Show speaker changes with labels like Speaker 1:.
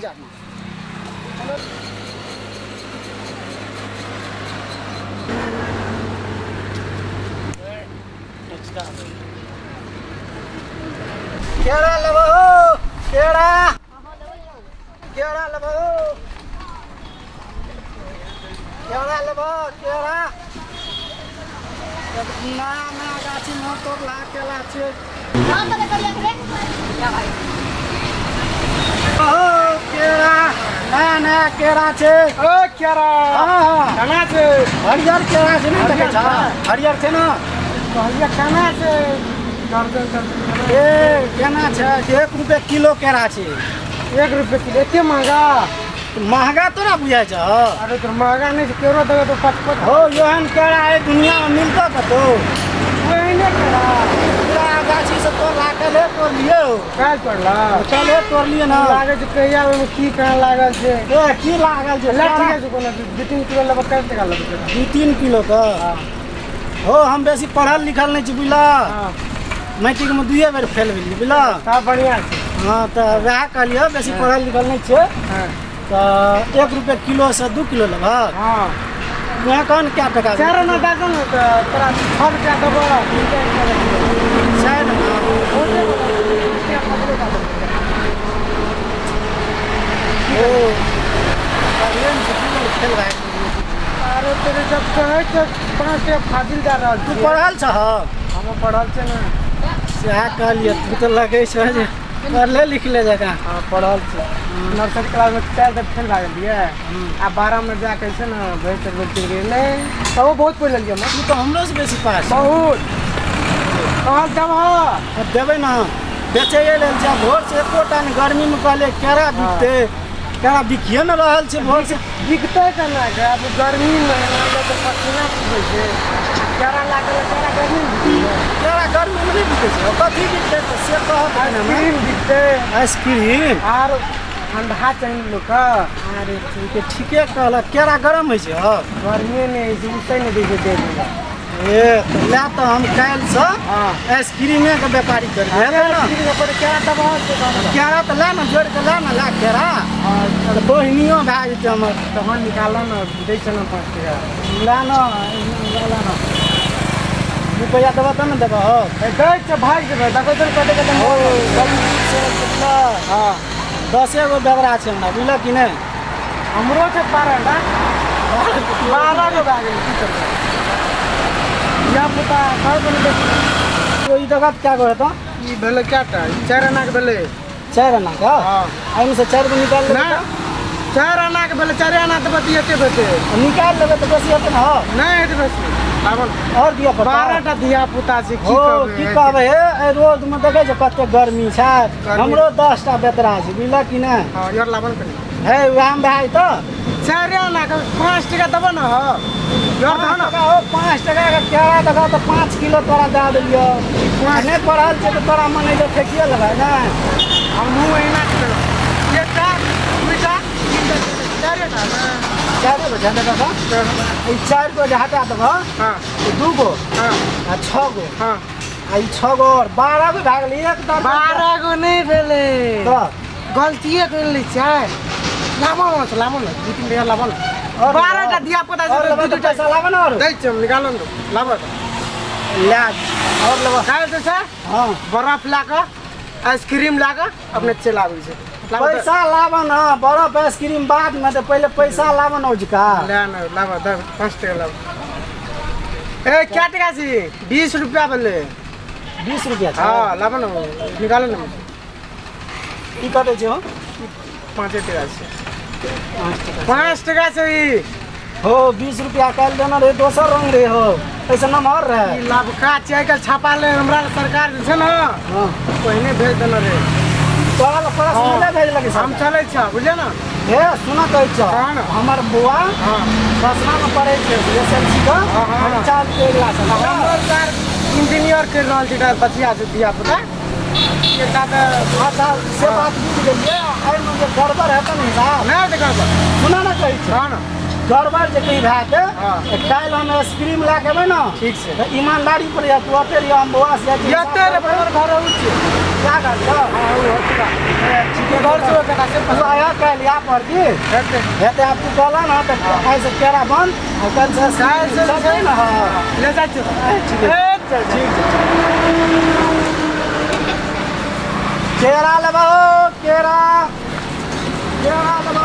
Speaker 1: जा। केरा लेबो, केरा केरा लेबो, केरा लेबो, केरा। नया नया गाछी में तोड़ला केला छै। केरा नया नया केरा छै।
Speaker 2: ओ केरा
Speaker 1: हां
Speaker 2: केना छै?
Speaker 1: हरियर केरा छै ने, देखै छ हरियर छै ने।
Speaker 2: कहलिए केना छै? दर्जन दर्जन
Speaker 1: ए केना छै? 1 रुपये किलो केरा छै।
Speaker 2: 1 रुपये किलो? एते महंगा?
Speaker 1: महंगा तोरा बुझाइ छ?
Speaker 2: अरे तो महंगा नहीं छै, केरो देबै तो 5
Speaker 1: हो। एहन केरा एहि दुनिया में मिलतो कतौ?
Speaker 2: ओहने केरा
Speaker 1: पूरा गाछी से तोड़ला के तोड़लियो।
Speaker 2: काल्हि तोड़ला?
Speaker 1: चले तोड़लियै ना।
Speaker 2: लागै छै कहिया ओहिमे की कहाँ लागल छै।
Speaker 1: ए की लागल छै?
Speaker 2: ले ठीक छै, कोनो 2-3 किलो लेबै, कते टका लेबै?
Speaker 1: 2-3 किलो के हो। हम बेसी पढ़ल लिखल नहीं छी बुझला, मैट्रिक में 2 बेर फेल भेलियै बुझला।
Speaker 2: सब बढ़िया छै।
Speaker 1: हाँ तऽ वएह कहलियै बेसी पढ़ल लिखल नहीं छियै तऽ 1 रुपये किलो से 2 किलो लेबह।
Speaker 2: हाँ
Speaker 1: वएह कह ने क्या टका?
Speaker 2: 4 आना दए दो ने तऽ तोरा 6 रुपया देबऽ।
Speaker 1: 4 आना ओ
Speaker 2: अरे तेरे जब कहै छै 5 टका फाजिल जा रहल।
Speaker 1: तू पढ़ल छह?
Speaker 2: हम पढ़ल छै ने,
Speaker 1: सएह कहलियै। तू तऽ लगै छह जे पढ़ले लिखले जकाँ।
Speaker 2: हाँ पढ़ल छै। नर्सरी क्लास में 4 तक फेल भए गेलियै आ 12 में जाके छै ने भरि तक चलि गेलियै। नहि तबो बहुत पढ़ि लेलियै हम।
Speaker 1: तू तऽ हमरो से बेसी पास।
Speaker 2: बहुत कहल देबह?
Speaker 1: देबै ने, बेचैए लेल छै। भोर से एकोटा ने गर्मी में कहलियै केरा बिकतै, केरा बिकिए ने रहल छै। भोर से
Speaker 2: बिकतै केना के? आब गर्मी महीना में तऽ पसीना चुबै छै, केरा लागल केरा गर्मी में बिकतै?
Speaker 1: केरा गर्मी में नहि बिकै छै। कथी बिकतै तऽ से कहब ने।
Speaker 2: आइसक्रीम बिकतै।
Speaker 1: आइसक्रीम
Speaker 2: आर ठंडा चाही लोकके।
Speaker 1: अरे ठीके ठीके कहलक। केरा गरम होइ छै?
Speaker 2: गर्मी नहि होइ छै, उसै नहि दै छै देहमे।
Speaker 1: ए लए तऽ हम काल्हिसँ आइसक्रीमे के व्यापारी करबै।
Speaker 2: केरा देबह?
Speaker 1: केरा तऽ लए ने, जोड़ि कऽ लए ने, लए केरा तऽ बहिनियो भए जेतै हमर।
Speaker 2: तहन निकालऽ ने, दै छै ने 5 टका।
Speaker 1: लए ने, लए ने, रुपैआ देबह तब ने देबह।
Speaker 2: दै छै, भागि जेबै देखै छै कते कते।
Speaker 1: हँ 10 गो बेगरा छै हमरा, बुझलक कि नहि?
Speaker 2: हमरो छै 12 टा, 12 गो भए गेलै। की करबै धियापुता घर बनेबै।
Speaker 1: ई देखत कए गो हेतौ?
Speaker 2: ई भेलै कएटा? 4 आना के भेलै।
Speaker 1: 4 आना के?
Speaker 2: हँ।
Speaker 1: एहिमे से 4 गो निकालि लेबै?
Speaker 2: 4 आना के भेलै, 4 आना देबै तऽ एते भेटै।
Speaker 1: निकालि लेबै तऽ बेसी हेतै ने?
Speaker 2: नहि हेतै बेसी।
Speaker 1: और दिअ पड़तै?
Speaker 2: 12 टा धियापुता छै, की कहबै?
Speaker 1: की कहबै? हे एहि रोडमे देखै छै कते गर्मी छै। हमरो 10 टा बेतरा छै, बुझलक कि नहि?
Speaker 2: हँ यार लाबऽ ने कनि।
Speaker 1: हे वएहमे भए जेतौ।
Speaker 2: 4 आना के 5 टका देबऽ ने?
Speaker 1: यार दह ने। हो 5 टका के केरा देखऽ तऽ 5 किलो तोरा दए देलियौ। नहि पढ़ल छै तऽ तोरा मन जे फेकिए लेबै ने।
Speaker 2: हमहूँ एहिना केलहुँ। 1टा 2टा 3टा 4 टा ने।
Speaker 1: 4 गो छै देखऽ। ई 4 गो जे हटा देबह तऽ 2 गो आ 6 गो आ ई 6 गो आओर 12 गो भए गेलै। एक
Speaker 2: 12 गो नहि भेलै
Speaker 1: तऽ
Speaker 2: गलतिए करि लै छै। लाबऽ ने, लाबऽ ने, 2-3 टका लाबऽ ने। 12 टा धियापुता छै,
Speaker 1: 2-2 पैसा लाबऽ ने। आओर
Speaker 2: दै छियै, निकालऽ ने, लाबऽ
Speaker 1: लए। आओर लेबऽ
Speaker 2: काल्हि जे छै?
Speaker 1: हँ
Speaker 2: बर्फ लए कऽ आइसक्रीम लए कऽ अपने चलि आबै छै।
Speaker 1: पैसा लाबऽ ने, बर्फ आइसक्रीम बादमे, तऽ पहिले पैसा लाबऽ ने ओझका।
Speaker 2: लए ने, लाबऽ, 5 टका लाबऽ। ए कए टका छै? 20 रुपया भेलै।
Speaker 1: 20 रुपया छै?
Speaker 2: हँ लाबऽ ने, निकालऽ ने।
Speaker 1: ई कते छै?
Speaker 2: 5 टका छै। 5 टका छै ई।
Speaker 1: हो 20 रुपया काल्हि देने रहे, दोसर रंग रहे हो, ऐसे नमहर रहे।
Speaker 2: ई लबका छै, आइ काल्हि छापा ले हमरा सरकार जे छै ने पहिने भेज देने रहे।
Speaker 1: तोरा नहि भेजलक?
Speaker 2: हम चलै छऽ, बुझलियै ने।
Speaker 1: हे सुनऽ कहै छऽ, हमर बौआ 10मा में पढ़ै छै, SLC के परीक्षा अगिला साल।
Speaker 2: हमरो सर इंजीनियर करि रहल छै, बचिया छै धियापुता एकटा तऽ।
Speaker 1: अच्छा से बात बुझि गेलियै। एहिमे जे गड़बड़ हेतै ने हिसाब?
Speaker 2: नहि हेतै गड़बड़।
Speaker 1: सुनऽ ने कहै छऽ।
Speaker 2: हँ ने।
Speaker 1: गड़बड़ जे कहीं भए के
Speaker 2: हाँ।
Speaker 1: काल्हि हम आइसक्रीम लए के एबै ने
Speaker 2: ठीक छै।
Speaker 1: तऽ ईमानदारी पर या तू अते रहियो हम बौआ से जाइ छी।
Speaker 2: एते रे हमर घर उ छै।
Speaker 1: क्या घर छौ?
Speaker 2: हां उ होतबा।
Speaker 1: ठीके
Speaker 2: घर से ओकरा से
Speaker 1: तू आया काल्हि या पर की
Speaker 2: हेतै।
Speaker 1: हेतै। आब तू कहला ने तऽ आइ से केरा बंद आ काल्हि से
Speaker 2: काल्हि से
Speaker 1: सब छै ने। हाँ
Speaker 2: ले जाइ छियौ।
Speaker 1: ठीक छै।
Speaker 2: ए, चल
Speaker 1: ठीक छै। केरा लेबहो, केरा, केरा लेबहो।